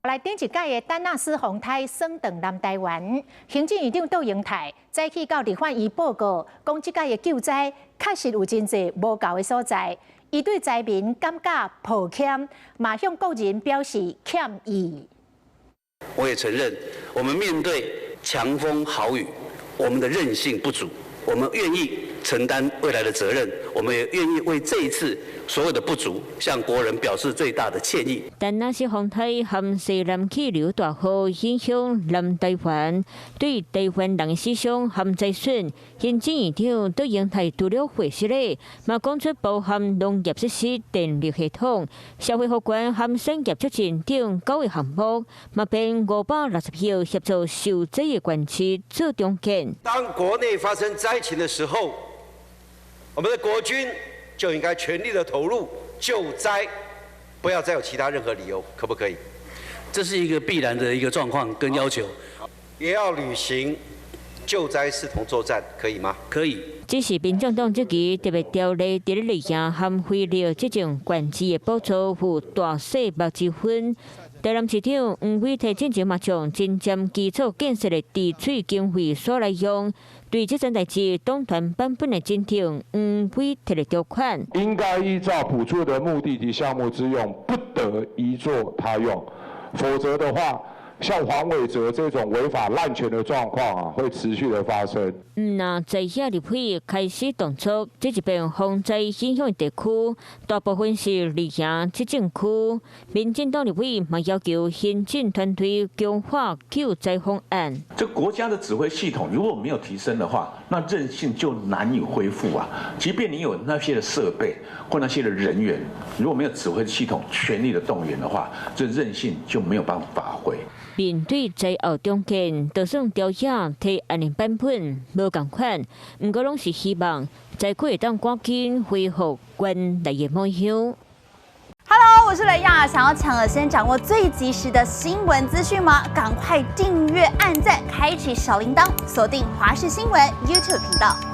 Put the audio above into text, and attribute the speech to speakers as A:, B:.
A: 來頂一屆的丹納斯風颱轉轉南台灣，行政院長卓榮泰早起到立法院報告，講這屆的救災確實有真濟無夠的所在，伊對災民感覺抱歉，嘛向國人表示歉意。
B: 我也承認，我們面對強風豪雨，我們的韌性不足，我們願意承擔未來的責任，我們也願意為這一次所有的不足，向國人表示最大的歉意。
C: 丹那斯風颱和西南氣流大雨影響南台灣，對台灣人死傷和災損，行政院長卓榮泰除了會失禮，嘛講出包含農業設施、電力系統、社會福關和產業促進等九個項目，嘛編560億協助受災的縣市做重建。
D: 當國內發生災情的時候，我們的國軍就應該全力的投入救災，不要再有其他任何理由，可不可以？
B: 這是一個必然的一個狀況跟要求，
D: 也要履行救災視同作戰，可以嗎？
B: 可以。
C: 只是民眾黨這期特別條例佇咧綠營和非綠這種縣市的補助有大細目之分。台南市長黃偉提進前嘛將真佔基礎建設的治水經費所來用，對這件代誌黨團版本的進程，黃偉提的條款，
E: 應該依照補助的目的及項目之用，不得移作他用，否則的話，像黃偉哲這種違法濫權的狀況啊，會持續的發生。
C: 毋若在野立委開始動作，這一遍風災影響的地區，大部分是綠營執政區。民進黨立委嘛要求行政團隊強化救災方案。
F: 這國家的指揮系統如果沒有提升的話，那韌性就難以恢復啊。即便你有那些的設備或那些的人員，如果沒有指揮系統全力的動員的話，這韌性就沒有辦法發揮。
C: 面對災後重建，就算朝野提案的版本無仝款，毋過攏是希望災區會當趕緊恢復原來的模樣。
G: Hello，我是雷亞，想要搶先掌握最及時的新聞資訊嗎？趕快訂閱、按讚、開啟小鈴鐺，鎖定華視新聞 YouTube 頻道。